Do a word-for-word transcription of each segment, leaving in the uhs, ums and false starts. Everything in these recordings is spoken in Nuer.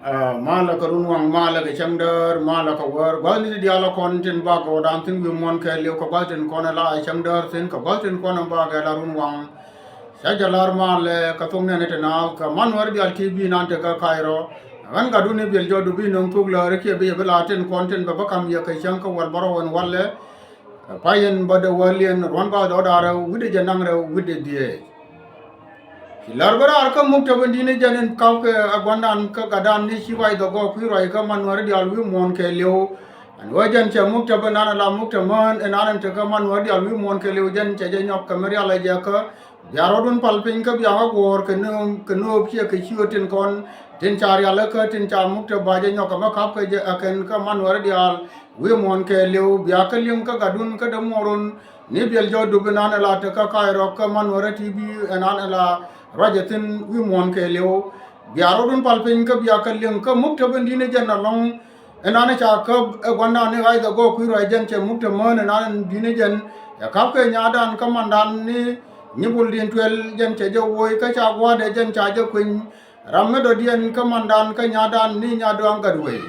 Malɛ kɛ run waŋ, malɛ kɛ cäŋ däär, malɛ kɛ wäär. Gua̱thni ti diaal ɛ kɔn tin bakɛ wä da̱a̱n thi̱n wi̱i̱ muɔ̱ɔ̱n kɛɛliw, kɛ gua̱th tin kɔn ɛ la ɛ cäŋ däär thi̱n, kɛ gua̱th tin kɔn ɛ bakɛ la run waŋ. Cä jɛ la̱r malɛ kɛ thok nɛn ti naath kɛ Manuɛr Diaal T V nan te kä Kairɔ. Ɣän gatdun i̱ biɛl jɔt du bi nöŋ thuk läär kiɛ bi yɛ bi la tin kɔn tin bɛ bä ka̱m yɛ kɛ cäŋ kä wäl bä rɔw ɛn walɛ. Pay in bä dee wäl in ruɔ̱n ba dɔɔdaarɛ wi̱cdɛ jɛ naŋrɛ wi̱cdɛ dhieec. Ci lär bä raar kä muktäbä di̱t ni jɛn in ka̱pkɛ ɛ gua̱ndan kä gatdan ni ci ruac dhɔgɔɔk kui̱ ruac kä Manuɛr Diaal wi̱i̱ muɔ̱ɔ̱n kɛɛliw. Ɛn ɣöö jɛn cɛ muktäbä nan ala muktäbä mään in an in tekä Manuɛr Diaal wi̱i̱ muɔ̱ɔ̱n kɛɛliw jɛn cɛ jɛ nyɔk kɛ mi rial ɛ jɛ kä bia rɔ̱dun pal piny kä bia ŋä guɔ̱ɔ̱r kɛ nööm kɛ nööp ciɛ kɛ ciöt tin kɔn tin ca rial kä tin ca muktäbä jɛ nyɔk kɛ mi ka̱pkɛ jɛ ɛ kɛn kä Manuɛr Diaal wi̱i̱ muɔ̱ɔ̱n kɛɛliw bia kä liŋ kä gatdun kä dämuɔɔrun. Ni biɛl jɔt du bi nan ɛ la tekä Kairɔ kä Manuɛr T V ɛn an ɛ la ruacɛ thi̱n wi̱i̱ muɔ̱ɔ̱n kɛɛliw. Bia rɔ̱dun pal piny kä bia kä liŋ kä muktäbä di̱t ni jɛn alɔ̱ŋ. Ɛn an ɛ ca käp ɛ gua̱ndan ni ɣa̱c dhɔgɔɔk kui̱ ruac jɛn cɛ muktäbä mään ɛn an di̱t ni jɛn. Ɛ ka̱pkɛ nyadan kä mandan ni Nyibul Diɛn Tuɛl jɛn cɛ jɛ woc kä ca gua̱a̱dɛ jɛn ca jɛ kueny. Ram mi dɔ̱diɛn kä mandan kä nyadan ni Nyaduaŋ Gatwec.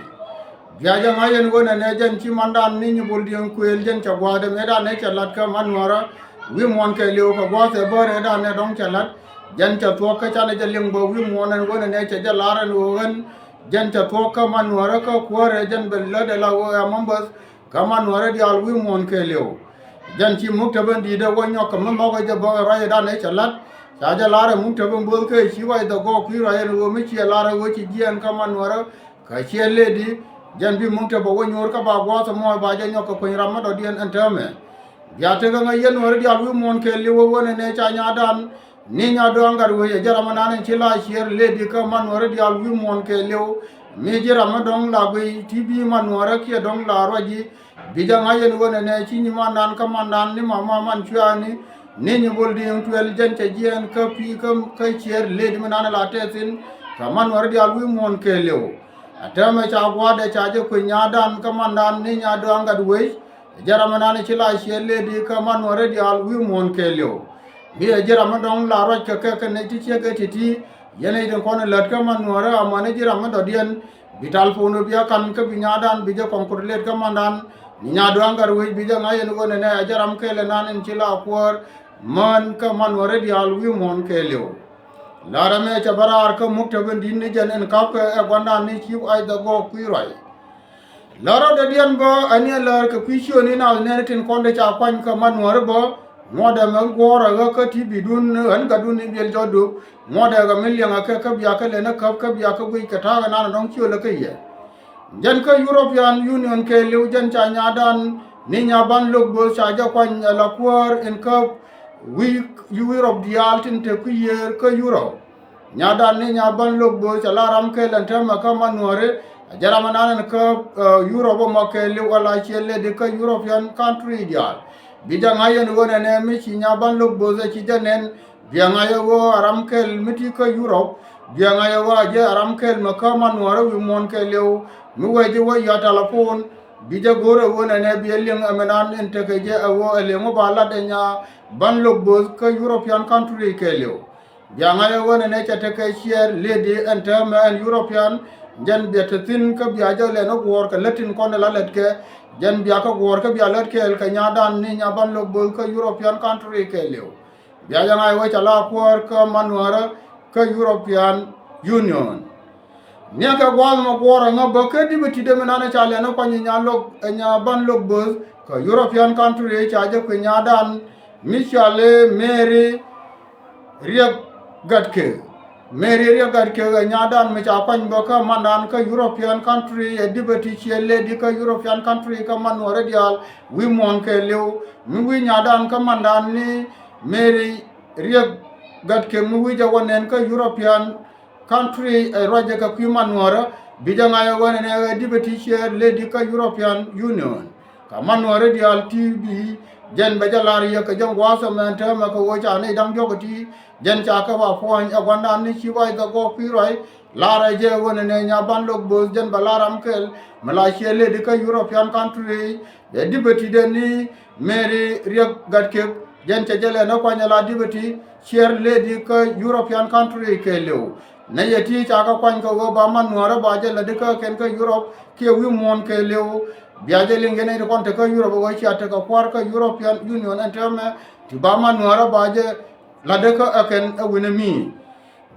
Bia jɛ ŋa̱c ɛn ɣöö nɛnɛ jɛn ci mandan ni Nyibul Diɛn Kuëël jɛn cɛ gua̱a̱th ɛmɛ danɛ cɛ la̱t kä Manuɛrä wi̱i̱ muɔ̱ɔ̱n kɛɛliw kɛ gua̱a̱th ɛ bäär ɛ danɛ dɔ̱ŋ cɛ la̱t. Jɛn cɛ thuɔ̱k kä canɛ jɛ liŋ bä wi̱i̱ muɔ̱ɔ̱n ɛn ɣöö nɛnɛ cɛ jɛ la̱r ɛn ɣöö ɣän jɛn cɛ thuɔ̱k kä Manuɛrä kä kuäärɛ jɛn bɛ lät ɛ la ɣöö ɛ mambäth kä Manuɛrä Diaal wi̱i̱ muɔ̱ɔ̱n kɛɛliw. Jɛn ci muktäbä di̱i̱t ɛ wä nyɔk kɛ mi nhɔk ɛ jɛ bä ruacdan ɛ cɛ la̱t. Ca jɛ la̱r ɛ muktäbä bo̱o̱th kɛ ci ruac dhɔgɔɔk kui̱ ruac ɛn ɣöö mi ciɛ la̱r ɛ ɣöö ci jiɛɛn kä Manuɛrä. Kä ciɛ ledi jɛn bi muktäbä wä nyuur kä ba gua̱a̱th ɛmɔ ba jɛ nyɔk kɛ kueny ram mi dɔ̱diɛn ɛn täämɛ. Bia tekɛ ŋäc yɛn Nuɛri Diaal wi̱i̱ muɔ̱ɔ̱n kɛɛliw ɛ ɣöö nɛnɛ ca nyadan ni Nyaduaŋ Gatwec ɛ jɛ ram ɛnan in ci la ciɛɛr ledi kä Manuɛri Diaal wi̱i̱ muɔ̱ɔ̱n kɛɛliw. Mi ji̱ ram mi dɔ̱ŋ la guiy ti bi Manuɛrä kiɛ dɔ̱ŋ la ruac ji̱. Bi jɛ ŋa̱c ɛn ɣöö nɛnɛ ci nyimandan kä mandan ni mama man cuaani ni Nyibul Diɛn Tuɛl jɛn cɛ jiɛɛn kä pi̱i̱ kä ciɛɛr ledi mi nan la tɛth thi̱n kä Manuɛri Diaal wi̱i̱ muɔ̱ɔ̱n kɛɛliw. Ɛ täämɛ ca gua̱a̱dɛ ca jɛ kuec nyadan kä mandan ni Nyaduaŋ Gatwec. Ɛ jɛ ram ɛnan ci la ciɛɛr ledi kä Manuɛri Diaal wi̱i̱ muɔ̱ɔ̱n kɛɛliw. Mi ɛ ji̱ ram mi dɔ̱ŋ la ruac kɛ kɛ kɛ nɛy ti ciek ɛ ti̱ti̱. Yɛn nɛy tin kɔn lät kä Manuɛrä amäni ji̱ ram mi dɔ̱diɛn. Bi talpon bi a kan kä bi nyadan bi jɛ kɔŋ kut lɛt kä mandan ni Nyaduaŋ Gatwec bi jɛ ŋa̱c ɛn ɣöö nɛnɛ ɛ jɛ ram kɛl ɛnan in ci la kuäär mään kä Manuɛri Diaal wi̱i̱ muɔ̱ɔ̱n kɛɛliw. La̱rä mɛ cɛ bä raar kä muktäbä di̱t ni jɛn in ka̱pkɛ ɛ gua̱ndan ni ci ruac dhɔgɔɔk kui̱ ruac. Lärä dɔ̱diɛn bä ɛn yɛn lär kɛ kui̱ ciöni nath nɛn tin kɔn dee ca kuany kä Manuɛri bä. Ŋuɔ̱tdɛ mɛ guɔ̱ɔ̱rä ɣä kä ti bi dun ɣän gatdun in biɛl jɔtdu. Ŋuɔ̱tdɛ ɣä mi liɛŋä kɛ kä bia kä lɛn ɛ käp kä bia kä guic kɛ ta̱a̱ ɣä nan ɛ dɔ̱ŋ ciöl ɛ kä yɛ. Jɛn kä European Union kɛɛliw jɛn ca nyadan ni Nyaban Lok Bo̱o̱th ca jɛ kuany ɛ la kuäär in käp wi̱i̱ Europe diaal tin te kui̱ yiëër kä Europe. Nyadan ni Nyaban Lok Bo̱o̱th cɛ la ram kɛl ɛn täämɛ kä Manuɛri. Ɛ jɛ ram ɛnan ɛn kä Europe ɛmɔ kɛɛliw ɛ la ciɛ ledi kä European country diaal. Bi jɛ ŋa̱c ɛn ɣöö nɛnɛ mi ci Nyaban Lok Bo̱o̱th ɛ ci jɛ nɛn. Biɛ ŋa̱c ɛ ɣöö a ram kɛl mi ti kä Europe. Biɛ ŋa̱c ɛ ɣöö a jɛ a ram kɛl mɛ kä Manuɛri wi̱i̱ muɔ̱ɔ̱n kɛɛliw. Mi wee ji̱ wä yia talapon. Bi jɛ go̱o̱r ɛ ɣöö nɛnɛ biɛ liŋ ɛmɛnan in tekɛ jɛ ɛ ɣöö ɛ liŋ wä ba lat ɛ Nyaban Lok Bo̱o̱th kä European country kɛɛliw. Bia ŋa̱c ɛ ɣöö nɛnɛ cɛ tekɛ ciɛɛr ledi ɛn täämɛ ɛn European. Jɛn bia te thi̱n kä bia jɛ lɛn ɛ guɔ̱ɔ̱r kɛ lät tin kɔn ɛ la lät kɛ. Jɛn bia kä guɔ̱ɔ̱r kä bia lät kɛɛl kɛ nyadan ni Nyaban Lok Bo̱o̱th kä European country kɛɛliw. Bia jɛ ŋa̱c ɛ ɣöö cɛ la kuäär kä Manuɛrä kä European Union. Niɛkɛ gua̱a̱th mɛ guɔ̱ɔ̱r ɛŋä bä kä dipɛ ti̱t ɛmɛ nan ɛ ca lɛn ɛ kuany ɛ Nyaban Lok Bo̱o̱th kä European country ca jɛ kui̱ nyadan mi cɔal i̱ Mary Riek Gatkuoth. Mary Riek Gatkuoth ɛ nyadan mi ca kuany bä kä mandan kä European country ɛ dipɛ ti ciɛ ledi kä European country kä Manuɛri Diaal wi̱i̱ muɔ̱ɔ̱n kɛɛliw. Mi wi̱i̱ nyadan kä mandan ni Mary Riek Gatkuoth mi wi̱i̱ jɛ wä nɛn kä European country ɛ ruacɛ kɛ kui̱ Manuɛrä. Bi jɛ ŋa̱c ɛ ɣöö nɛnɛ ɛ dipɛ ti ciɛ ledi kä European Union. Kä Manuɛri Diaal T V jɛn bɛ jɛ lar yɛ kɛ jɛn gua̱a̱th ɛmɛ ɛn täämɛ kɛ ɣöö ca nɛy da̱ŋ diɔ̱k ɛ ti jɛn ca kɛ ba puɔ̱ny ɛ gua̱ndan ni ci ruac dhɔgɔɔk kui̱ ruac. Lar ɛ jɛ ɣöö nɛnɛ Nyaban Lok Bo̱o̱th jɛn bɛ lar ram kɛl mi la ciɛ ledi kä European country. Ɛ dipɛ ti dee ni Mary Riek Gatkuoth jɛn cɛ jɛ lɛn ɛ kuany ɛ la dipɛ ti ciɛ ledi kä European country kɛɛliw. Nɛ yɛ ti ca kɛ kuany kɛ ɣöö ba man nuäärä ba jɛ lätdi kä kɛn kä Yurop kiɛ wi̱i̱ muɔ̱ɔ̱n kɛɛliw. Bia jɛ liŋ yɛn nɛy ti kɔn te kä Yurop ɣöö cia tekɛ kua̱r kä European Union ɛn täämɛ ti ba man nuäärä ba jɛ lätdi kä ɛ kɛn ɛ wi̱nɛ mi.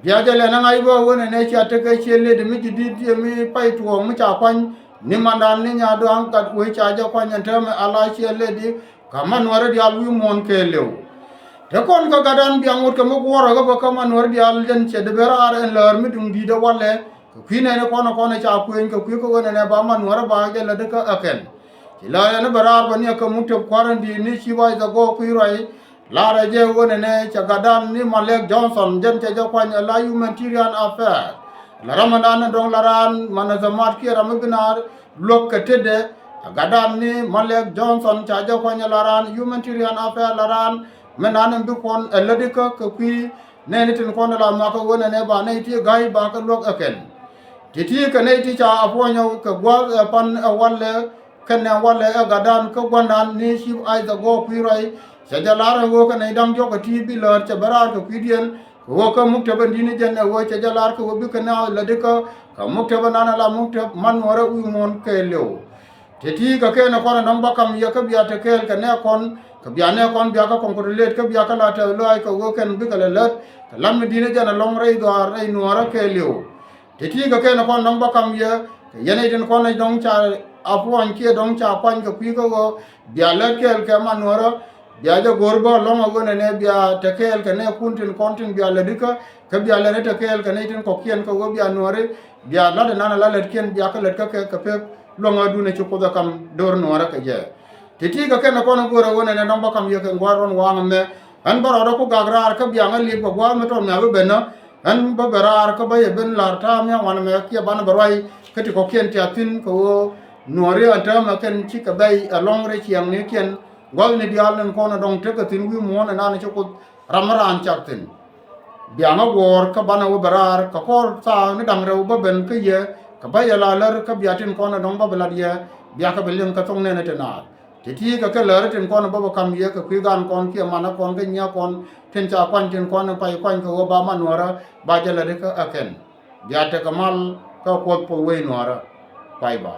Bia jɛ lɛn ɛ ŋa̱c bä ɣöö nɛnɛ cia tekɛ ciɛ lëëdi mi ji̱ di̱t yɛ mi pay tuɔɔk mi ca kuany ni mandan ni nyaduaŋ gat wee ca jɛ kuany ɛn täämɛ ala ciɛ lëëdi. Kä man nuäärä diaal wi̱i̱ muɔ̱ɔ̱n kɛɛliw. Te kɔn kä gatdan bia ŋot kɛ mi guɔ̱rä kä bä kä man nuäärä diaal jɛn cɛ di ben raar ɛn läär mi duŋ di̱i̱t ɛ walɛ. Kɛ kui̱ nɛɛni kɔn ɛ kɔn ɛ ca kuëëny kɛ kui̱ kä ɣöö nɛnɛ ba man nuäärä ba jɛ lätdi kä ɛ kɛn. Ci läär ɛn bɛ raar bä ni ɛ kä muk tëp kua̱r ɛn di̱i̱t ni ci wac dhɛ gɔɔk kui̱ ruac. Laarɛ jɛ ɣöö nɛnɛ cɛ gatdan ni Malek Johnson jɛn cɛ jɛ kuany ɛ la humanitarian affairs. La ram ɛn dan ɛn dɔ̱ŋ la raan man ɛ dhɛ mat kiɛ ram mi bi naar luäk kɛ tetdɛ. Ɛ gatdan ni Malek Johnson ca jɛ kuany ɛ la raan humanitarian affairs la raan mɛ nan ɛn bi kuɔn ɛ lätdi kä kɛ kui̱ nɛɛni tin kuɔn ɛ la nhɔakä ɣöö nɛnɛ ba nɛy ti ga̱y ba kɛ luäk ɛ kɛn. Ti̱ti̱ kɛ nɛy ti ca a puɔ̱nyɛ kɛ gua̱a̱th ɛ pan ɛ walɛ kɛnɛ walɛ ɛ gatdan kä gua̱ndan ni cip Isaac Gɔɔk kui̱ ruac. Cɛ jɛ lar ɛ ɣöö kɛ nɛy da̱ŋ diɔ̱k ɛ ti bi läät cɛ bɛ raar kɛ kui̱diɛn kɛ ɣöö kä muk tɛpɛ di̱t ni jɛn ɛ ɣöö cɛ jɛ lar kɛ ɣöö bikɛ naath lätdi kä kɛ muk tɛpɛ nan ɛ la muk tɛp man nuɔ̱ɔ̱rä wi̱i̱ muɔ̱ɔ̱n kɛɛliw. Ti̱ti̱ kɛ kɛn ɛ kɔn ɛ dɔ̱ŋ bä kam yɛ kä bia te kɛɛl kɛ nɛ kɔn kɛ bia nɛ kɔn bia kä kɔn kɛ rɔ lëët kä bia kä la tɛth lɔaac kɛ ɣöö kɛn bikɛ lɛ lät kɛ lam mi di̱t ni jɛn ɛ lɔ̱ŋ rɛy dhɔaar rɛy nuɔ̱ɔ̱rä kɛɛliw. Ti̱ti̱ kɛ kɛn kɔn dɔ̱ŋ bä kam yɛ kɛ yɛn i̱ tin kɔn i̱ dɔ̱ŋ ca a puɔ̱ny kiɛ dɔ̱ŋ ca kuany kɛ kui̱ kä ɣöö bia lät kɛɛl kɛ man nuɔ̱ɔ̱rä. Bia jɛ go̱o̱r bä lɔ̱ŋ a ɣöö nɛnɛ bia te kɛɛl kɛ nɛɛkun tin kɔn tin bia lätdi kä kä bia lät ni te kɛɛl kɛ nɛy tin kɔ̱kiɛn kɛ ɣöö bia nuɔ̱ɔ̱ri bia la̱t inan a la lätkiɛn bia kä lät kä kɛ kɛ pek luäŋ a duun a ci Kuoth a kam do̱r nuɔ̱ɔ̱rä kɛ jɛ. Ti̱ti̱ kɛ kɛn ɛ kɔn ɛ go̱o̱rä ɣöö nɛnɛ dɔ̱ŋ bä kam yɛ kɛ ŋua̱r ruɔ̱n waŋ ɛmɛ. Ɣän bä rɔɔdä ku gak raar kä biaŋä liep kɛ gua̱a̱th mi tɔt mɛ bi ben ɣän bä bɛ raar kä bä yɛ ben la̱r ta̱a̱ mia̱ŋ wanɛ mɛ kiɛ banɛ bɛ ruac kä ti kɔ̱kiɛn tiath thi̱n kɛ ɣöö nuɔ̱ɔ̱ri ɛn täämɛ kɛn cikɛ bɛy ɛlɔ̱ŋ rɛy ciɛɛŋnikiɛn gua̱thni diaal ni kɔn ɛ dɔ̱ŋ tekɛ thi̱n wi̱i̱ muɔ̱ɔ̱n ɛnan ci Kuoth ram mi raan cak thi̱n. Biaŋä guɔ̱ɔ̱r kä banɛ wä bɛ raar kɛ kɔr thaak ni da̱ŋ rɛw bä ben kä yɛ kɛ bä yɛ la lär kä bia tin kɔn ɛ dɔ̱ŋ bä bi lat yɛ biakɛ bi liŋ kä thoŋ nɛn ɛ ti naath. Ti̱ti̱ kɛ kɛ läri tin kɔn bä bä ka̱m yɛ kɛ kui̱ gan kɔn kiɛ manä kɔn kä nyiä kɔn tin ca kuany tin kɔn pay kuany kɛ ɣöö ba man nuɔ̱ɔ̱rä ba jɛ lätdi kä ɛ kɛn. Bia tekɛ mal kä Kuoth puɔth wec nuɔ̱ɔ̱rä. Pay ba.